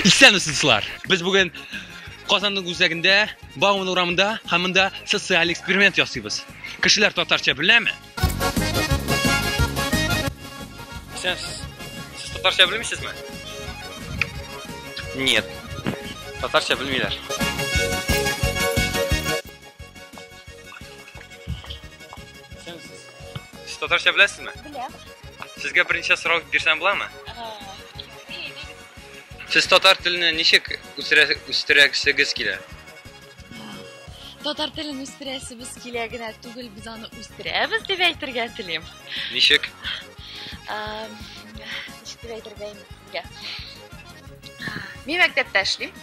Исәнмесез, дуслар! Без бүген Казанның үзәгендә, Бауман урамында һәм монда социаль эксперимент ясыйбыз. Кешеләр татарча беләме? Исәнмесез. Сез татарча белмисезме? Нет. Татарча белмиләр. Исәнмесез. Сез татарча беләсезме? Беләм. Сезгә берничә сорау бирсәм буламы? Сез татар телене ничек үстерәсегез килә? Татар телен үстерәсебез килә генә түгел, без аны үстерәбез дип әйтергә телим. Ничек? Ничек дип әйтергә инде сезгә? Мин мәктәптә эшлим.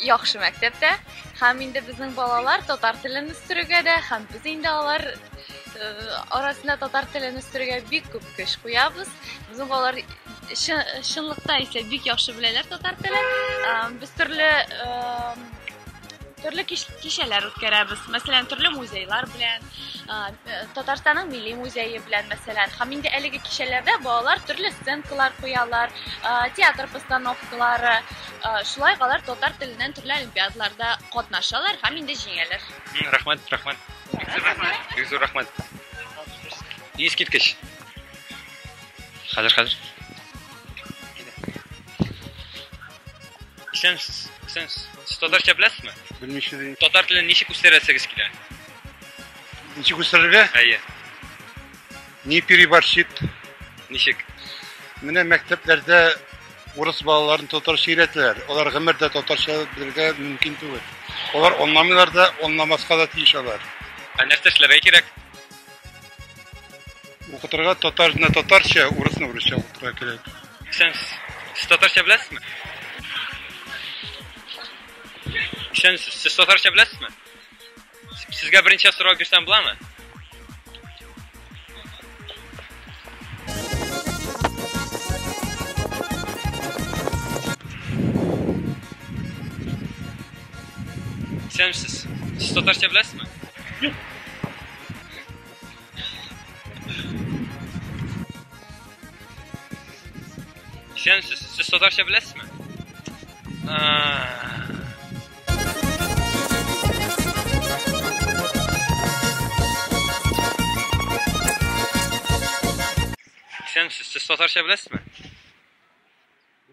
Яхшы мәктәптә. Һәм инде безнең балалар татар телен үстерүгә дә, һәм без инде алар арасында татар телен үстерүгә бик күп көч куябыз. Безнең балалар чынлыкта исә бик яхшы беләләр татар телен. Без төрле төрле кичәләр үткәрәбез. Мәсәлән, төрле музейлар белән, Татарстанның милли музее белән, мәсәлән. Һәм инде әлеге кичәләрдә балалар төрле сценкалар куялар, театр постановкалары. Шулай ук алар татар теленнән төрле олимпиадаларда катнашалар һәм инде җиңәләр. Рәхмәт, рәхмәт. Бик зур рәхмәт. Бик зур рәхмәт. Искиткеч. Хәзер, хәзер. Исәнмесез, исәнмесез. Сез татарча беләсезме? Белмичә дим. Татар телен ничек үстерәсегез килә? Ничек үстерергә? Әйе. Не переборщит. Ничек? Менә мәктәпләрдә урыс балаларын татарча өйрәтәләр. Алар гомердә татарча белергә мөмкин түгел. Алар аңламыйлар да, аңламаска да тиеш алар. Ә нәрсә эшләргә кирәк? Укытырга татарны татарча, урысны урысча укытырга кирәк. Исәнмесез. Сез татарча беләсезме? Исәнмесез. Сез татарча беләсезме? Сезгә берничә сорау бирсәм буламы? Исәнмесез. Сез татарча беләсезме? Юк. Исәнмесез. Сез татарча беләсезме? Исәнмесез. Сез татарча беләсезме?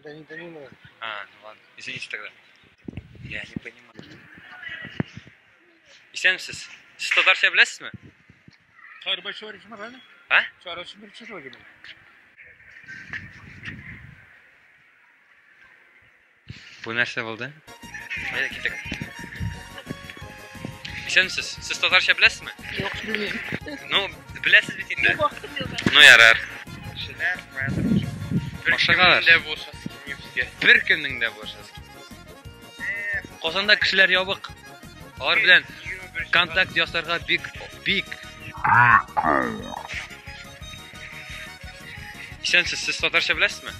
Да не понимаю. А, ну ладно. Извините тогда. Я не понимаю. Исәнмесез. Сез татарча беләсезме? А? Бу нәрсә булды? Әйдә киттек. Исәнмесез. Сез татарча беләсезме? Юк, белмим. Ну, беләсез бит инде. Ну, ярар. Кешеләр каядыр Ашыгалар. Беркемнең дә булышасы килми безгә. Беркемнең дә булышасы килми. Казанда кешеләр ябык. Алар белән контакт ясарга бик бик. Исәнсез, сез татарча беләсезме?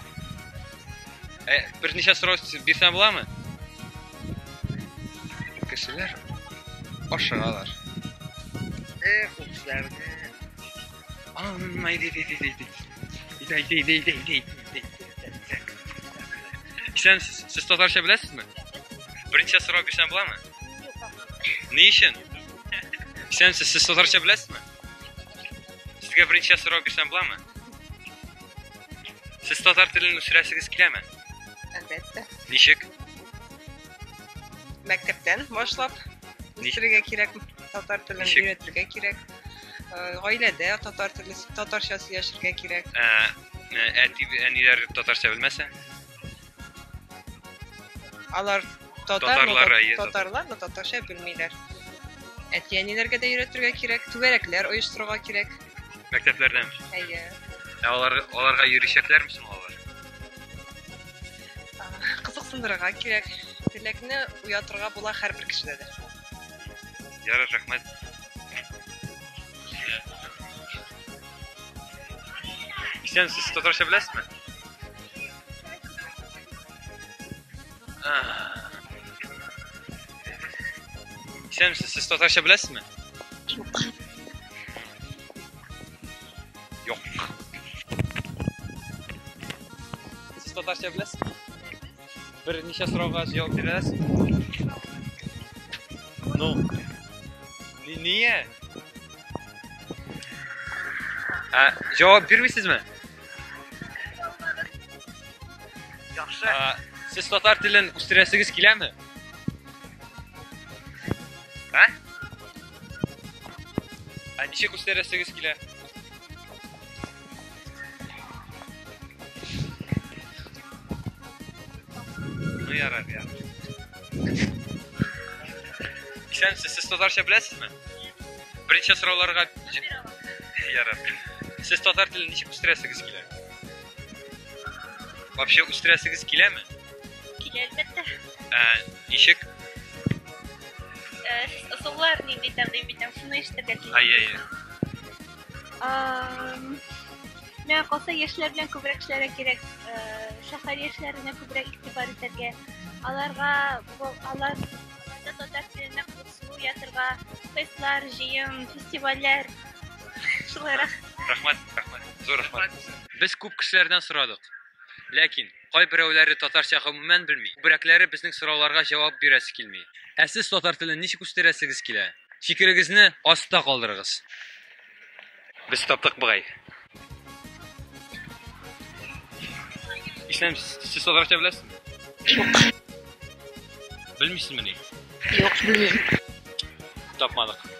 Ә, берничә сорау бирсәм буламы? Кешеләр ашыгалар. Эх, ул кешеләрне. Әйдә, әйдә, әйдә, әйдә. Әйдә, әйдә, әйдә, әйдә, әйдә, әйдә. Исәнмесез, сез татарча беләсезме? Берничә сорау бирсәм буламы? Ни өчен? Исәнмесез, сез татарча беләсезме? Сезгә берничә сорау бирсәм буламы? Сез татар телен үстерәсегез киләме? Әлбәттә. Ничек? Мәктәптән башлап үстерергә кирәк, татар телен Ничек? өйрәтергә кирәк. Гаиләдә татар теле, татарча сөйләшергә кирәк. Әти, әниләр татарча белмәсә? Алар татар, Татарлар, әйе, татарлар, но татарча белмиләр. Әти-әниләргә дә өйрәтергә кирәк, түгәрәкләр оештырырга кирәк. Мәктәпләрдән. Әйе. Ә алар, аларга йөричәкләрме соң алар? Кызыксындырырга кирәк. Теләкне уятырга була һәрбер кешедә дә. Ярар, рәхмәт. Исәнмесез, татарча беләсезме? Исәнмесез, сез татарча беләсезме? Юк. Юк. Сез татарча беләсезме? Берничә сорауга җавап бирә аласызмы? Ну. Нигә? Ә, җавап бирмисезме? Яхшы. Ә, сез татар телен үстерәсегез киләме? Ә? Ә ничек үстерәсегез килә? Ну ярар, ярар. Исәнмесез, сез татарча беләсезме? Берничә сорауларга ярар. Сез татар телен ничек үстерәсегез килә? Вообще үстерәсегез киләме? Килә, әлбәттә. Ә, ничек? Сез ысуллар нинди тәкъдим итәм, шуны ишетергә телим. Ай, ай, ай. Миңа калса, яшьләр белән күбрәк эшләргә кирәк. Шәһәр яшьләренә күбрәк игътибар итәргә. Аларга алар аларда татар теленә кызыксыну уятырга, фестлар, җыен, фестивальләр. Шулайрак. Рәхмәт, рәхмәт. Зур рәхмәт. Без күп кешеләрдән сорадык. Ләкин кайберәүләре татарча гомумән белми, күбрәкләре безнең сорауларга җавап бирәсе килми. Ә сез татар телен ничек үстерәсегез килә? Фикерегезне аста калдырыгыз. Без таптык бугай. Исәнмесез, сез татарча беләсезме? Юк. Белмисезмени? Юк, белмим. Тапмадык.